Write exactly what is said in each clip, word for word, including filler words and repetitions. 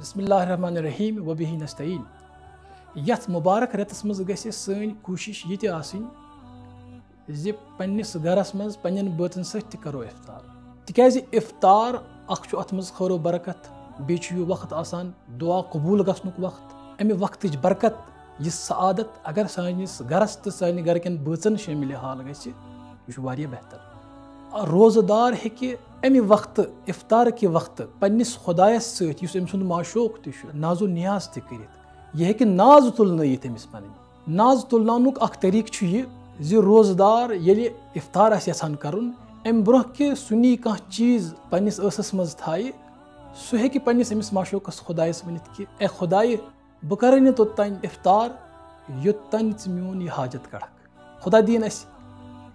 بسم اللہ الرحمن الرحیم، وبہ نستعین۔ یتھ مبارک رٮ۪تس منٛز گژھِ سٲنۍ کوٗشش یہِ تہِ آسٕنۍ زِ پننِس گرس منٛز پننٮ۪ن بٲژن سۭتۍ تہِ کرو افطار، تِکیازِ افطار اکھ چھُ اتھ منٛز خٲر و برکت، بیٚیہِ چھُ یہِ وقت آسان دعا قبول گژھنُک وقت۔ امہِ وقتٕچ برکت، یہِ سعادت اگر سٲنِس گرس تہٕ سانہِ گرکٮ۪ن بٲژن شٲمِل حال گژھِ، یہِ چھُ واریاہ بہتر۔ روزٕ دار ہیٚکہِ امہِ وقتہٕ، افطار کہِ وقتہٕ، پننِس خۄدایس سۭتۍ، یُس أمۍ سُنٛد معشوق تہِ چھُ، ناز و نیاز تہِ کٔرِتھ۔ یہِ ہیٚکہِ ناز تُلنٲیِتھ أمِس پنٕنۍ۔ ناز تُلناونُک اکھ طریٖقہٕ چھُ یہِ زِ روزٕ دار ییٚلہِ افطار آسہِ یژھان کرُن، امہِ برونٛہہ کہِ سُہ نی کانٛہہ چیٖز پننِس ٲسس منٛز تھایہِ، سُہ ہیٚکہِ پننِس أمِس معشوقس خۄدایس ؤنِتھ کہِ، "اے خۄدایہِ، بہٕ کرے نہٕ توٚتام افطار، یوٚتام ژٕ میون یہِ حاجت کڑکھ۔" خۄدا دِیِن اَسہِ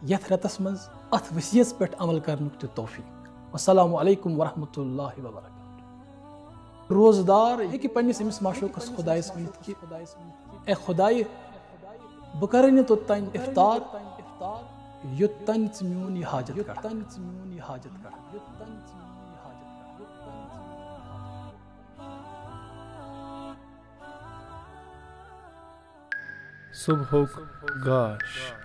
یَتھ رٮ۪تَس منٛز اَتھ وصیت پٮ۪ٹھ عمل کرنُک تہِ توفیق۔ والسلام علیکم ورحمۃ اللہ وبرکاتہ۔ روزٕ دار ہیٚکہِ پننِس أمِس معشوقس خۄدایس ؤنِتھ کہِ، "اے خۄدایہِ، بہٕ کرے نہٕ توٚتام افطار، یوٚتام ژٕ میون یہِ حاجت کڑکھ۔" صبحُک گاش۔